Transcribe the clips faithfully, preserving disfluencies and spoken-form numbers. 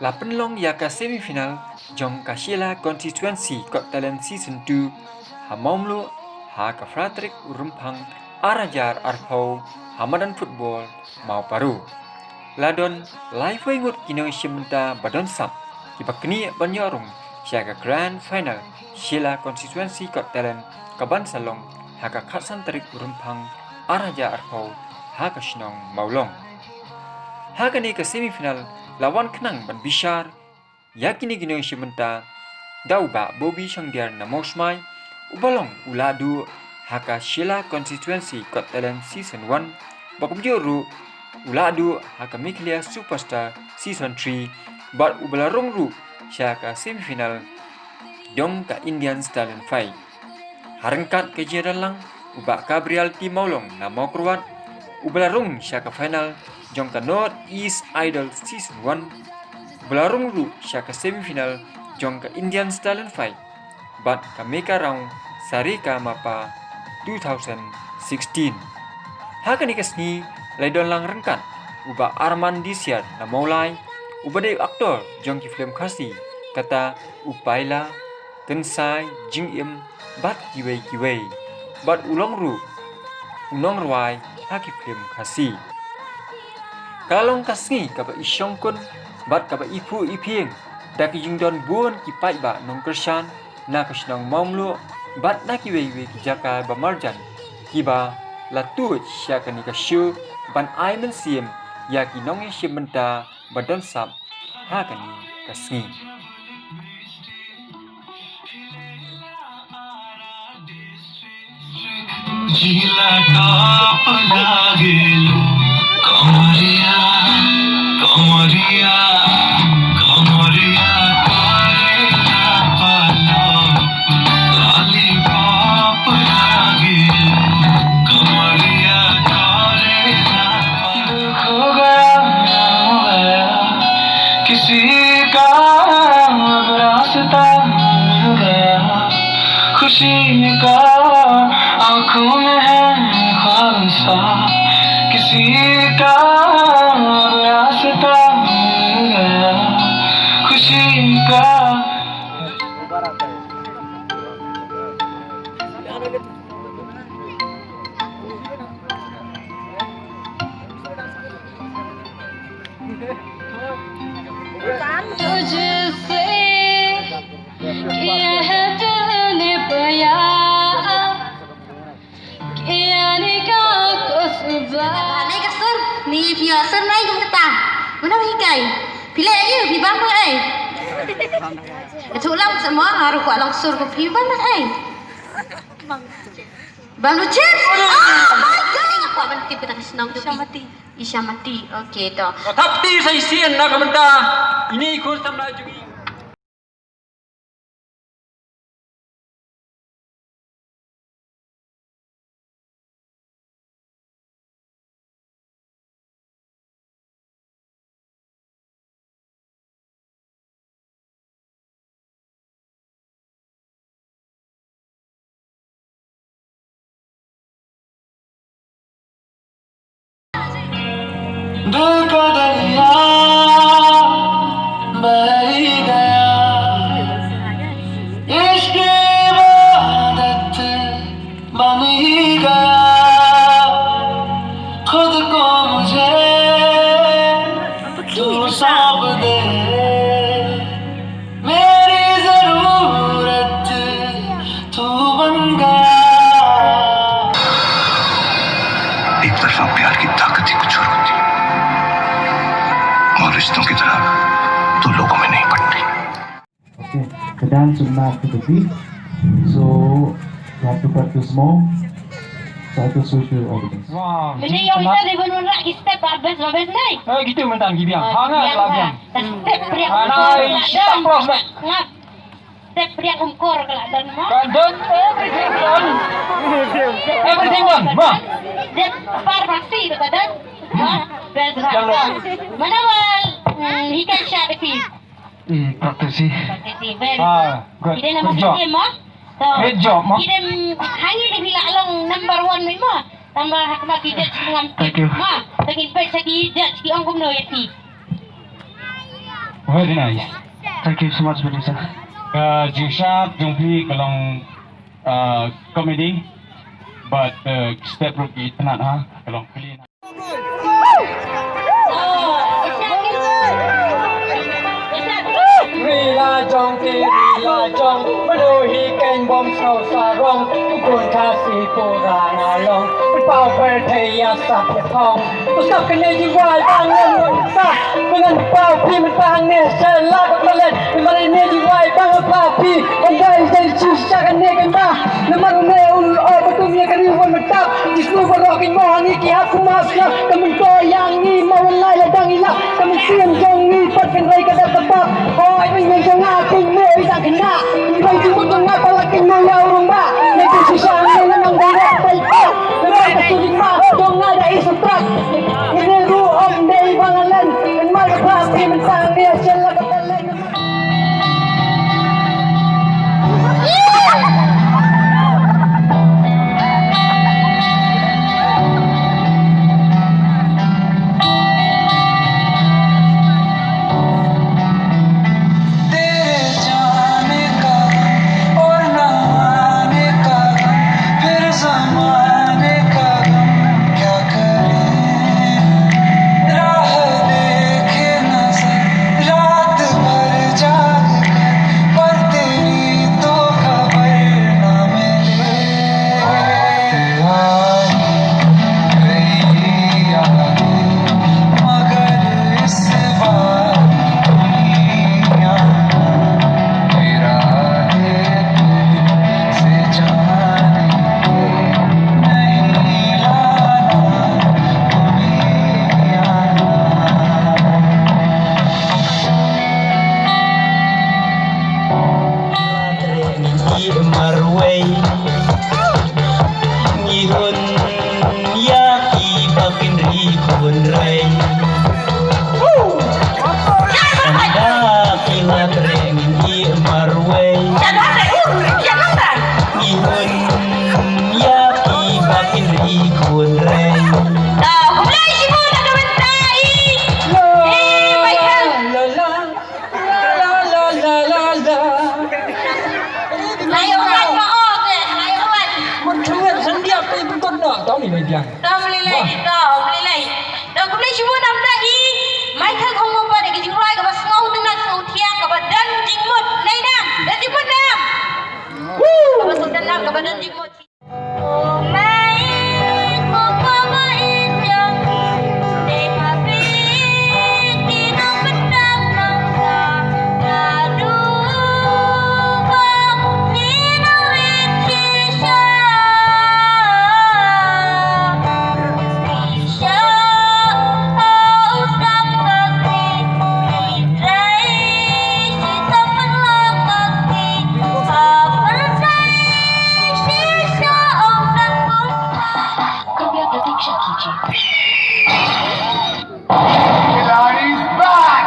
La pynlong ïa ka semi final jong ka Shella Constituency Got Talent Season two ha Mawmluh ha ka phra tarik u Rymphang ar hajar arphew ha madan football Mawparu. La don laiphew ngut ki nongshim bynta ba don sap kiba knieh ban ïoh rung sha ka grand final Shella Constituency Got Talent kaban sa long ha ka khatsan tarik u Rymphang ar hajar arphew ha ka shnong Mawlong. Ha kane ka semi final la wan khnang ban bishar ïa kine ki nongshim bynta da u Bah Bobby Shangdiar na Mawsmai, uba long u la duh ha ka Shella Constituency Got Talent Season one, ba kumjuh ruh u la duh ha ka Meghalaya Superstar Season three, bad uba la rung ruh sha ka semi final jong ka Indian Stallion Fight. Ha ryngkat ka jingdon lang u Bah Gabriel T Mawlong na Mawkyrwat, uba la rung sha ka final jong ka North East Idol Season one, uba la rung ruh sha ka semi final jong ka Indian Stallion Fight bad ka Mega Round Saregamapa two thousand sixteen. Ha kane ka sngi la don lang ryngkat u Bah Arman Disiar na Mawlai, uba dei u aktor jong ki film Khasi, kata u Paila, Kynsai, Jingim, bad kiwei kiwei. Bad u long ruh u nongrwai ha ki film Khasi. Ka la long ka sngi kaba i shongkun bad kaba i phuh i phieng da ki jingdon bun ki paidbah nongkyrshan na ka shnong Mawmluh bad na kiwei kiwei ki jaka ba marjan, kiba la tuid sha kane ka show ban ai mynsiem ïa ki nongïashim bynta ba don sap ha kane ka sngi. Jila top lagi lu, Komoria, Komoria, Komoria, Komoria, Lollipop lagi lu, Komoria, Komoria. खो गया, खो गया, किसी का अब रास्ता मिल गया। खुशी का आंखों में है ख्वाब सा, किसी का अब रास्ता मिल गया। खुशी का तुझसे किया है दिल ने प्यार, किया निगाह को सजा। Nai ka sur, ni phi ïa sur nai jong kata. Mano phi kai? Phi leh aïu, phi bam ai. Ka thu lam sa mo, haru kwah long sur ko phi bam ai. Bam lu chance. Oh my God. Kwah ban tip kita ka shnong tu. Ishamati. Ishamati. Okay to. Thap ti sa isien na ka bynta. Ini i khun samla jong ngi. दिल का दरिया बह ही गया, इश्क इबादत बन ही गया, खुद को मुझे तू सौंप दे, मेरी जरूरत तू बन गया। एक तरफा प्यार की ताकत ही कुछ और होती है, और रिश्तों की तरह दो लोगों में नहीं पड़ती। Okay, the dance will now to the beat. So, you have to practice more. So, I just wish you all the best. Wah, mesti yang kita di gunung nak kita babes babes nai. Eh, gitu mentan ki biang. Hangat lah biang. Step priang. Anai, step cross nai. Ngap. Step priang umkor kalau dan ma. Kadang everything done. Everything done. Ma. Step par pasti tu kadang. Ma. Best. Mana wal. Hmm, ikan shark di. Hmm, practice. Practice, very good. Ah, good. Kita nama kita mah. So, great job, mah. Kita hanya di bila long number one ni mah. Tambah hak mah kita ngam. Thank you. Mah, takin pek sagi judge ki ong kumno ya ti. Very nice. Thank you so much, Vanessa. Ka jingsngap jong phi ka long, uh, comedy, but, uh, step ruh ki tnat ha, ka long clean. Ri la jong ki ri la jong, mano hi keng bom snow sarong, kun ka si pura na long, pau per thei ya sap ya thong. Sap kane ji wai bang ngan sa, ngan pau phi mentang ne sel la ka palen, mari ne ji wai bang pau phi, on dai dai chu sa kane kan ba, namar ne un o betum ya kari wan metap, jisnu barok in mo hangi ki hap kuma sna, ka mun ko yang ngi mo lai la dang ila, ka mun siam jong ngi pat kan rai ka da ka pap. Oi, oi, oi, jong nga king mo i dang kena. Bai ji mut jong nga pala king mo ya urung ba. Ne ka shisha ne na nang dang rai pai pa. Ne ka sudi ma jong nga da i suprak. Ne ru om dei bang alen. Kan mar ka pap ki mentang ne sel la ka palen. तेरे जाने का गम और ना आने का गम, फिर जमाने का गम क्या करे। राह देखे नजर रात भर जाग कर, पर तेरी तो खबर ना मिले। Marwei. Ngi hun ïa ki ba kin ri khun rei. Ynda ki la treh ngi marwei. Ngi hun ïa ki ba kin ri khun rei. La ïoh wat ma o ke, la ïoh wat. Mun chunget sendia pe betul dah. Tahu ni media. Tahu ni lei, tahu ni lei. Dah kumlei shibun nam dah i. Mai thang hong mong pada ke jingrwai kaba sngau tengah sngau thiang kaba dan jingmut. Nei nam, dan jingmut nam. Kaba sngau tengah kaba dan jingmut. कृपया प्रतीक्षा कीजिए। Khiladi is back!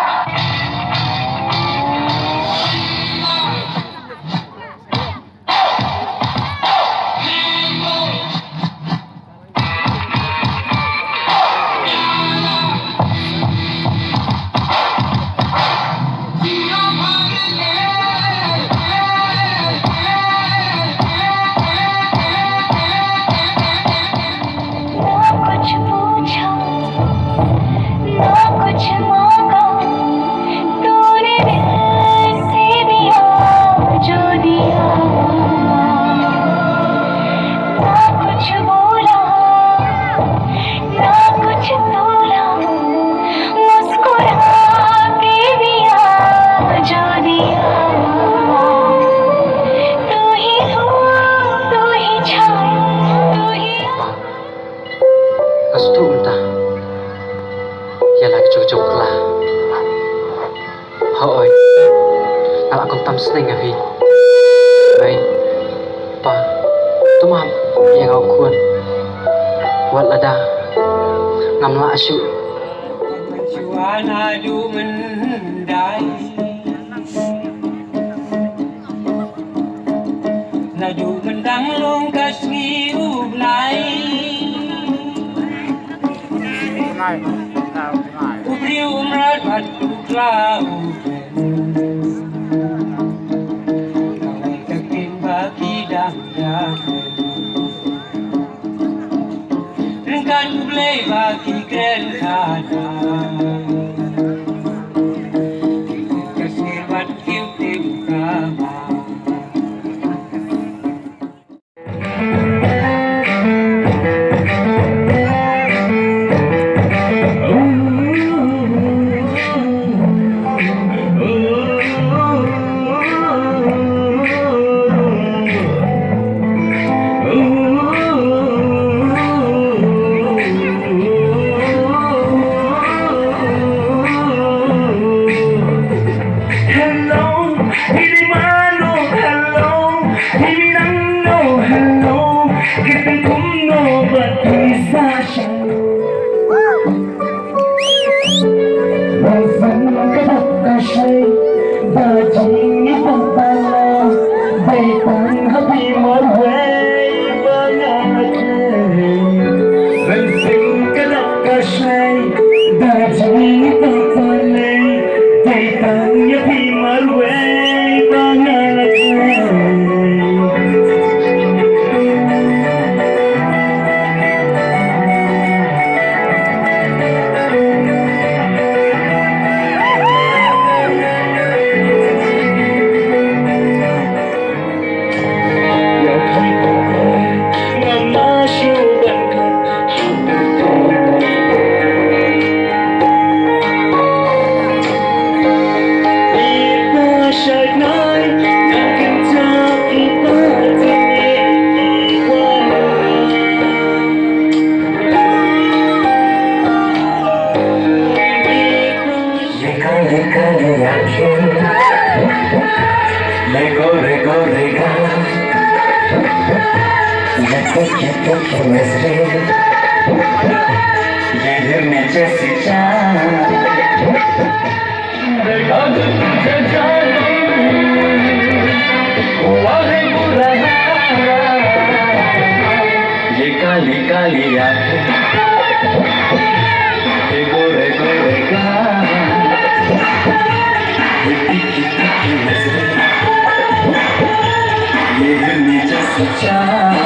ना कुछ पूछा, ना कुछ मांगा, तूने दिल से दिया जो दिया। ना कुछ बोला, ना कुछ तोला, मुस्कुरा के दिया जो दिया। तू ही धूप, तू ही छाँव, तू ही Ka sdang mynta ïa la ka jong jong kla. Hooid, nga la kum tam sneng ha phi. Mei, pa, to map ïa nga u khun. Wat lada ngam lah shuh. Shuwa naduh myndai, naduh myndang long ka sngi u bnai. U briew u mrad bad u kla u Kawei ka ktien ba ki dang ïa kren. Ryngkat U Blei ba ki kren khadar. Ka sngewbha ki tim ka ma. Hello, hi dei mano, hello, hi dei nangno, hello, kyrteng kumno bad phi sa sha. Rangsen ka dak ka shai, da jingïathuh ba la, dei tang ha phi marwei ba nga la kren. Rangsen ka dak ka shai, da jingïathuh ba la, dei tang ïa phi marwei ba nga la kren. Lego, lego, lega. Lego, lego, lego. Ye ghir mein jaisi chaan. ये काली काली आंखें, ये गोरे गोरे गाल, ये तीखी तीखी नजरें, ये हिरनी जैसी चाल।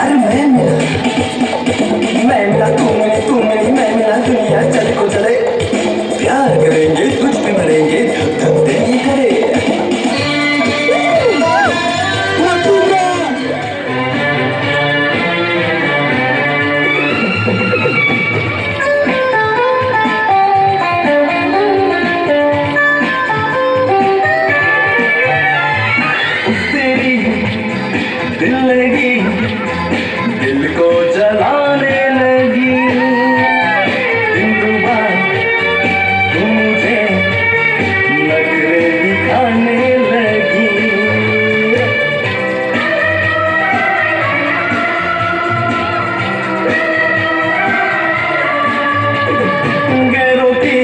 अरे मैं मिला, मैं मिला, तू मिली, तू मिली, मैं मिला, दुनिया चले को चले। प्यार करेंगे, तुझ पे मरेंगे, धक धक दिल ये करे। तेरी दिल लगी, दिल को जलाने लगी। दिलरुबा, तू मुझे नखरे दिखाने लगी। गैरों की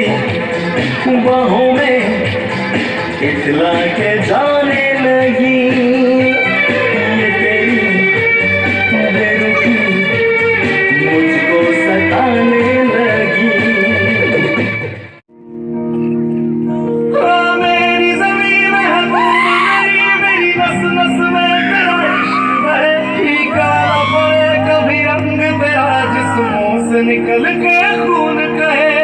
बाहों में इतला के जाने लगी। ये तेरी बेरुखी मुझको सताने लगी। ओ मेरी ज़मीं महबूब मेरी, मेरी नस नस में तेरा इश्क बहे। फीका ना पड़े कभी रंग तेरा जिस्मों से निकल के खून कहे।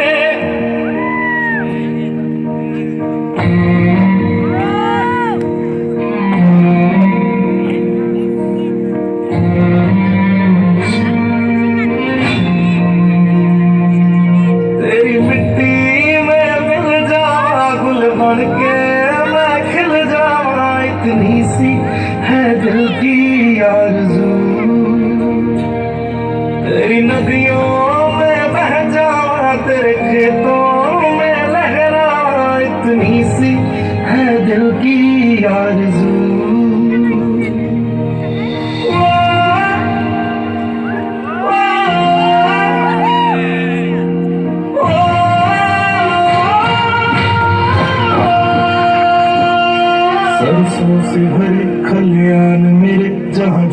तेरी मिट्टी में मिल जावा गुल बन के, मैं खिल जावा, इतनी सी है दिल की आरज़ू। तेरी नदियों में बह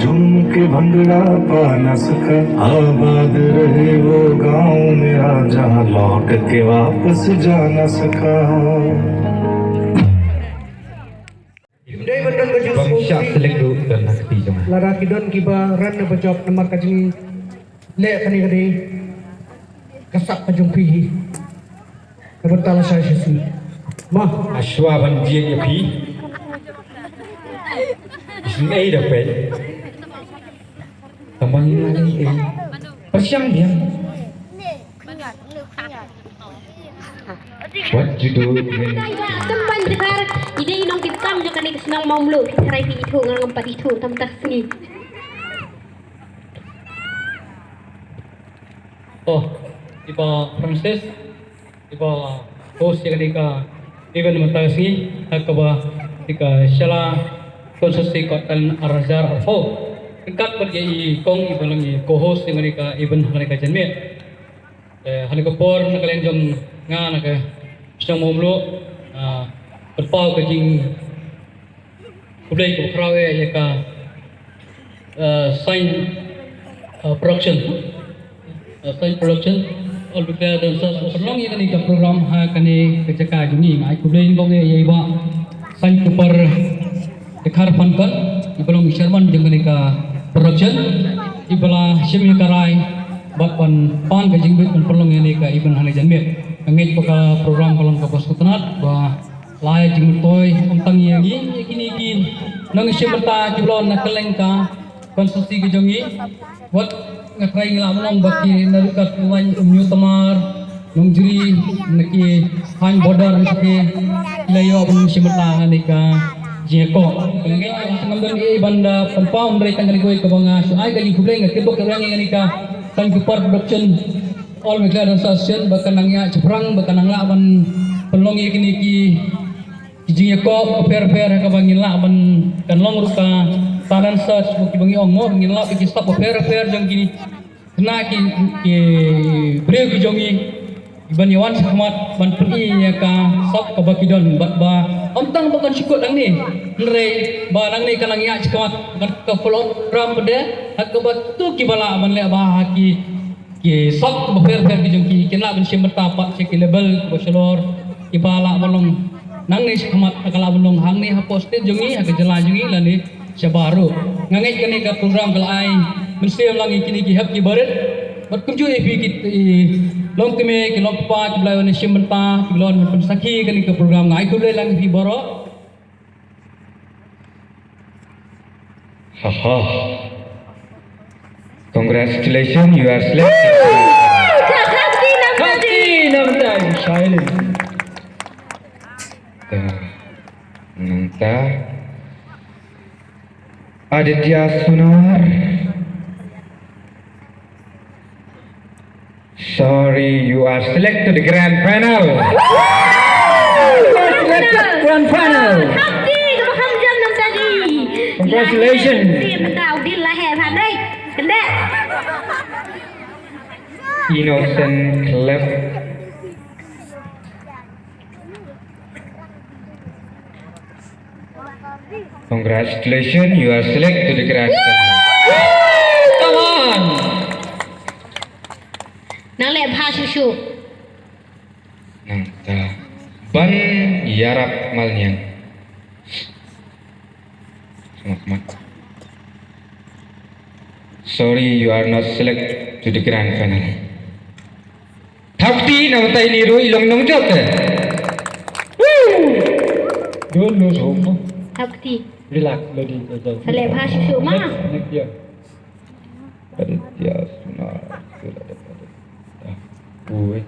झूम के भंगड़ा पा ना सका, आबाद रहे वो गांव मेरा, जहां लौट के वापस जा ना सका। Dei ban don ka jingpynshah selek ruh don ha kti jong nga. Lada ki don kiba ran na ba jop namar ka jing leh kane ka dei ka sak ka jong phi hi. Ka bynta lashai shisien. Ma. Ashwa ban jied ïa phi. Isn't ei da peit. Tambang ini lagi ei. Persiang dia. What you do when Tympan jekar, ide inong ki tam jong kane ka shnong Mawmluh, ki tharai ki ithuh ngan ngam pat ithuh tam tak sngi. Oh, iba Francis, iba host ïa kane ka event mynta ka sngi, ha kaba ïa ka Shala Constituency Got Talent ar hajar arphew. Ryngkat bad ïa i kong iba long i co-host ïa kane ka event ha kane ka janmiet. Eh, ha kane ka por na ka liang jong nga na ka shnong Mawmluh, ah, pynpaw ka jingkhublei kaba khraw eh ïa ka, eh, Sign, eh, Production. Eh, Sign Production, All Meghalaya Dancers, pynlong ïa kane ka program ha kane ka jaka jong ngi. Nga ai khublei nyngkong eh ïa i Bah Sign Cooper Dkhar Phankon, iba long i chairman jong kane ka production, iba la shim ïa ka rai bad ban pan ka jingbit ban pynlong ïa kane ka event ha kane janmiet. Nga ngeit ba ka program ka long kaba sngewtynnat, ba la ïa jingmyntoi ym tang ïa ngi, ïa kine ki nongshim bynta kiba long na kylleng ka constituency ka jong ngi. Wat nga trai ngi lah ban long ba ki na ruh ka Tympan, Umñiewtymar, Nongjri, na ki thaiñ border na ki la ïoh ban shim bynta ha kane ka jingïakob. Ngam don ei ban da pynpaw hynrei tang kane kawei kaba nga shu ai ka jingkhublei, nga tip ba ka rang ïa kane ka Sign Cooper Production, All Meghalaya Dance Association, ba ka nang ïaid shaphrang, ba ka nang lah ban pynlong ïa kine ki ki jingïakob bapher bapher ha kaba ngin lah ban kan long ruh ka talent search, ba kiba ngi ong mo, ngin lah ïa ki sap bapher bapher jong ki, kane ki, ki briew ki jong ngi ban ïa wan shakhmat ban pyni ïa ka sap kaba ki don, bad ba ym tang ba kan shu kut nangne, hynrei ba nangne kan nang ïaid shakhmat, kan ka follow program pat de ha kaba tu kiba lah ban leh bha ha ki ki sap bapher bapher ki jong ki, kin lah ban shim bynta pat sha ki level ba shalor, kiba lah ban long nangne shakhmat, ka lah ban long hangne hapoh state jong ngi, ha ka jylla jong ngi, lane shabar ruh. Nga ngeit kane ka program ka la ai mynsiem lang ïa kine ki hep ki barit, bad kumjuh ïa phi ki, i, longkmie ki longkpa kiba la wan shim bynta, kiba la wan pynsakhi kane ka program. Nga ai khublei lang ïa phi baroh. Ha ha. Congratulations, you are selected. Kati namtadi. Kati namtadi, Shailin. Ta, nangta. Aditya Sunar. Sorry, you are selected to the grand final. You are selected grand final. Congratulations. Innocent Club. Congratulations, you are selected to the grand final. Come on. Nang leh bha shuh shuh. Nangta ban ïarap malniang. Selamat. Sorry, you are not selected to the grand final. Thapti na utai ni rui long nong jot eh. Woo! Don't lose hope. Thapti. Relax, lady. Sa leh bha shuh shuh ma. Next, next year. Aditya Sunar. Ui.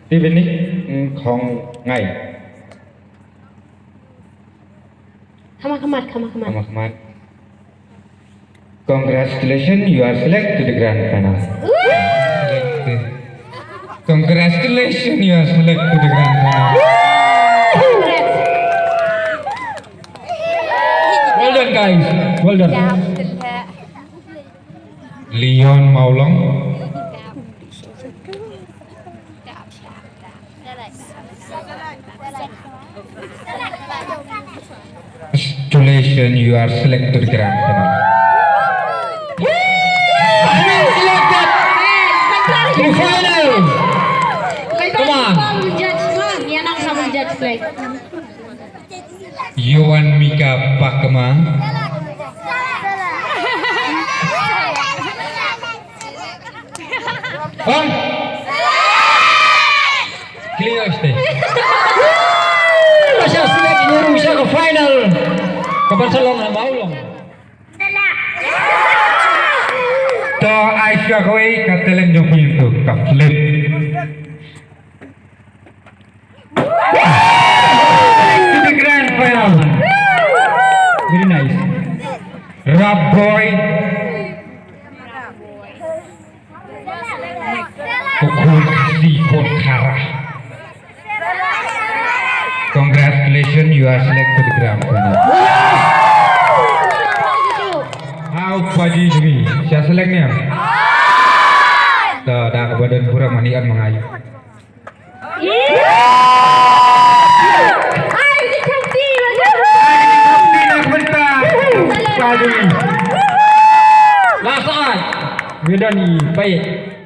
Ti bini, mm, khong ngai. Khama khamat, khama khamat. Khama khamat. Congratulations, you are selected to the grand final. Woo! Congratulations, you are selected to the grand final. Congrats. Well done, guys. Well done. Leon Mawlong. Congratulations, you are selected grand final. To final. Come on. Yowan Mika Pakma. Wan. Clear stage. Ba sha select ïa u sha ka final. Ka ban sa long na ba u long. To ai sha kawei ka talent jong phi tu ka flip. To the grand final. Very nice. Rap boy. Ko khun si khun khara. Congratulations, you are selected to the grand final. How Paji Jumi? Sha select ne? To da ka badan pura mani an mangai. Last one. We're done. Bye.